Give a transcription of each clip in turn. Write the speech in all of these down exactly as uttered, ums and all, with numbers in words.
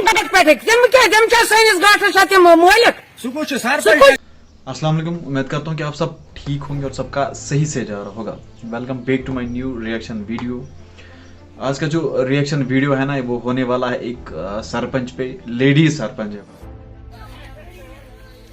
گٹھ پٮ۪ٹھٕکۍ تِم کیٛاہ، تِم چھا سٲنِس گاٹھس چھا تِم مٲلِک؟ سُہ کُس چھُ سرپنچ؟ کُس؟ السلام علیکم، امید کرتا ہوں کہ آپ سب ٹھیک ہوں گے اور سب کا صحیح سے جا رہا ہوگا. Welcome back to my new reaction video. آج کا جو ریئیکشن ویڈیو ہے نا، وہ ہونے والا ہے ایک آ، سرپنچ پہ، لیڈیز سرپنچ ہے.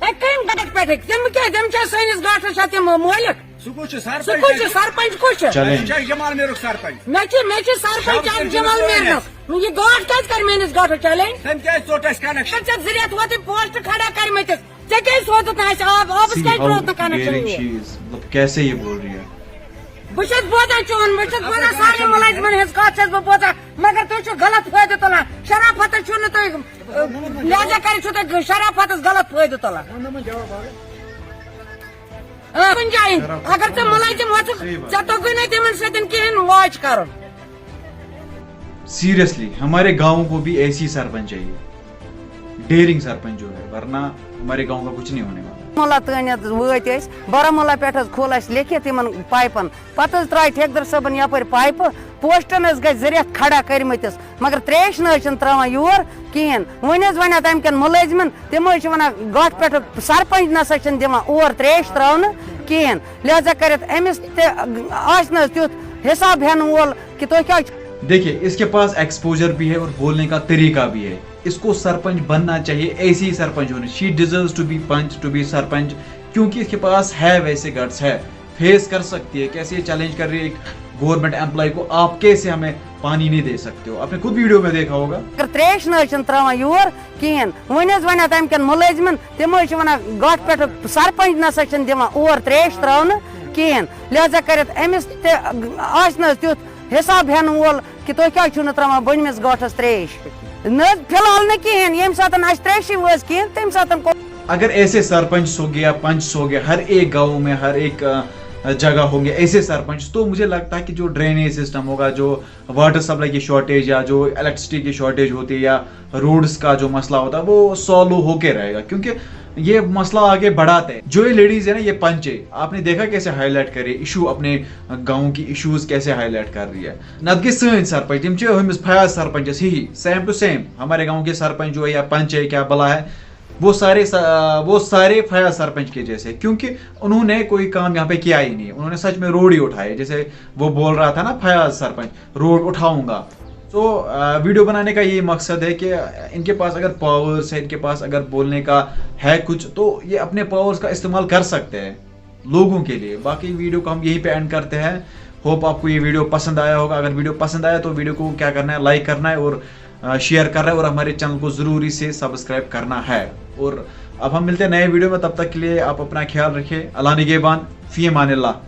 ہے کٔمۍ گٹھ پٮ۪ٹھٕکۍ تِم کیٛاہ، تِم چھا سٲنِس گاٹھس چھا تِم مٲلِک؟ سُہ کُس چھُ سُہ سرپنچ؟ کُس چھُ سرپنچ کُس چھُ؟ چلیں. سُہ چھُ جمال میرُک سرپنچ. مےٚ چھِ مےٚ چھِ سرپنچ اکھ جمال میرنُک، یہِ گاٹھ کتہِ کرِ میٲنِس گاٹھس چلیں؟ تٔمۍ کیٛازِ ژوٚٹ اَسہِ کنیکشن؟ ژےٚ زٕ رٮ۪تھ ووتٕے پوسٹ کھڑا کٔرمٕتۍ، ژےٚ کیٛازِ سوزُتھ نہٕ اَسہِ آب؟ آبس See کیٛازِ how ترٛووُتھ نہٕ connection caring your? She is. مطلب کیسے یہ بول رہی ہے؟ بہٕ چھَس بوزان چون، بہٕ چھَس بوزان سارنٕے مُلٲزمَن ہٕنٛز کَتھ چھَس بہٕ بوزان، مگر تُہۍ چھِو غلط فٲیدٕ تُلان، شرافتَس چھُو نہٕ تُہۍ، لہذا کٔرِتھ چھُو تُہۍ شرافتَس غلط فٲیدٕ تُلان. آ، کُنہِ جایہِ، اگر ژےٚ مُلٲزِم وۄژھُکھ، ژےٚ توٚگُے نہٕ تِمَن سۭتۍ کِہیٖنۍ واچ کَرُن. سیریسلی، ہمارے گاؤں کو بھی ایسی سرپنچ چاہیے، ڈیئرنگ سرپنچ جو ہے، ورنہ ہمارے گاؤں کا کچھ نہیں ہونے والا. بارہمولہ تانۍ حظ وٲتۍ أسۍ، بارہمولہ پٮ۪ٹھ حظ کھول اَسہِ لیکھِتھ یِمن پایپن. پتہٕ حظ ترٛایہِ ٹھیکدر صٲبن یپٲرۍ پایپہٕ، پوسٹن حظ گٔے زٕ رٮ۪تھ کھڑا کٔرمٕتِس، مگر تریش نہ حظ چھِنہٕ ترٛاوان یور کِہیٖنۍ. وۄنۍ حظ وَنہِ اَتھ اَمہِ کٮ۪ن مُلٲزمن، تِم حظ چھِ وَنان گاٹھ پٮ۪ٹھ سرپنچ نہ سا چھِنہٕ دِوان اور تریش ترٛاونہٕ کِہیٖنۍ، لہذا کٔرِتھ أمِس تہِ آسہِ نہٕ حظ تیُتھ حساب ہٮ۪نہٕ وول کہِ تُہۍ کیٛازِ چھِو دیکھیے، اس کے پاس ایکسپوجر بھی ہے اور بولنے کا طریقہ بھی ہے. اس کو سرپنچ بننا چاہیے، ایسی ہی سرپنچ ہونی. She deserves to be punch, to be sarpanch, کیونکہ اس کے پاس ہے ویسے گٹس ہے، فیس کر سکتی ہے. کیسے یہ چیلنج کر رہی ہے ایک گورنمنٹ ایمپلائی کو؟ آپ کیسے ہمیں پانی نہیں دے سکتے ہو؟ آپ نے خود ویڈیو میں دیکھا ہوگا. اگر تریش نہ حظ چھِنہٕ ترٛاوان یور کِہیٖنۍ. وۄنۍ حظ وَنہِ اَتھ اَمہِ کٮ۪ن مُلٲزمَن، تِم حظ چھِ وَنان گاٹھ پٮ۪ٹھ سرپنچ نہ سا چھِنہٕ دِوان اور تریش ترٛاونہٕ کِہیٖنۍ، لہذا کٔرِتھ أمِس تہِ آسہِ نہٕ حظ تیُتھ حساب ہٮ۪نہٕ وول کہِ تُہۍ کیٛازِ چھِو نہٕ ترٛاوان بٔنمِس گاٹھَس تریش؟ نہ حظ، فی الحال نہٕ کِہیٖنۍ، ییٚمہِ ساتہٕ اَسہِ تریشی وٲژ کِہیٖنۍ، تَمہِ ساتہٕ کوٚر. اگر ایسے سرپنچ ہو گیا، پنچ ہو گیا، ہر ایک گاؤں میں، ہر ایک آ، جگہ ہوں گے ایسے سرپنچ، تو مجھے لگتا ہے کہ جو ڈرینیج سسٹم ہوگا، جو واٹر سپلائی کی شارٹیج یا جو الیکٹریسٹی کی شارٹیج ہوتی ہے یا روڈز کا جو مسئلہ ہوتا ہے، وہ سالو ہو کے رہے گا، کیونکہ یہ مسئلہ آگے بڑھاتے ہیں. جو یہ لیڈیز ہے نا، یہ پنچ ہے، آپ نے دیکھا کیسے ہائی لائٹ کر رہی ہے ایشو، اپنے گاؤں کی ایشوز کیسے ہائی لائٹ کر رہی ہے. نتہٕ گٔے سٲنۍ سرپنچ، تِم چھِ ہُمِس فیاض سرپنچس ہی ہی، سیم ٹو سیم. ہمارے گاؤں کے سرپنچ جو ہے یا پنچ ہے، کیا بلا ہے، وہ سارے س-، وہ سارے فیاض سرپنچ کے جیسے، کیونکہ انہوں نے کوئی کام یہاں پہ کیا ہی نہیں. انہوں نے سچ میں روڈ ہی اٹھائے، جیسے وہ بول رہا تھا نا فیاض سرپنچ، روڈ اٹھاؤں گا. تو آ، ویڈیو بنانے کا یہی مقصد ہے کہ ان کے پاس اگر پاورز ہے، ان کے پاس اگر بولنے کا ہے کچھ، تو یہ اپنے پاورز کا استعمال کر سکتے ہیں لوگوں کے لیے. باقی ویڈیو کو ہم یہیں پہ اینڈ کرتے ہیں. ہوپ آپ کو یہ ویڈیو پسند آیا ہوگا. اگر ویڈیو پسند آیا تو ویڈیو کو کیا کرنا ہے، لائک کرنا ہے اور شیئر کرنا ہے اور ہمارے چینل کو ضروری سے سبسکرائب کرنا ہے. اور اب ہم ملتے ہیں نئے ویڈیو میں، تب تک کے لیے آپ اپنا خیال رکھیں. اللہ نگہبان، فی امان اللہ.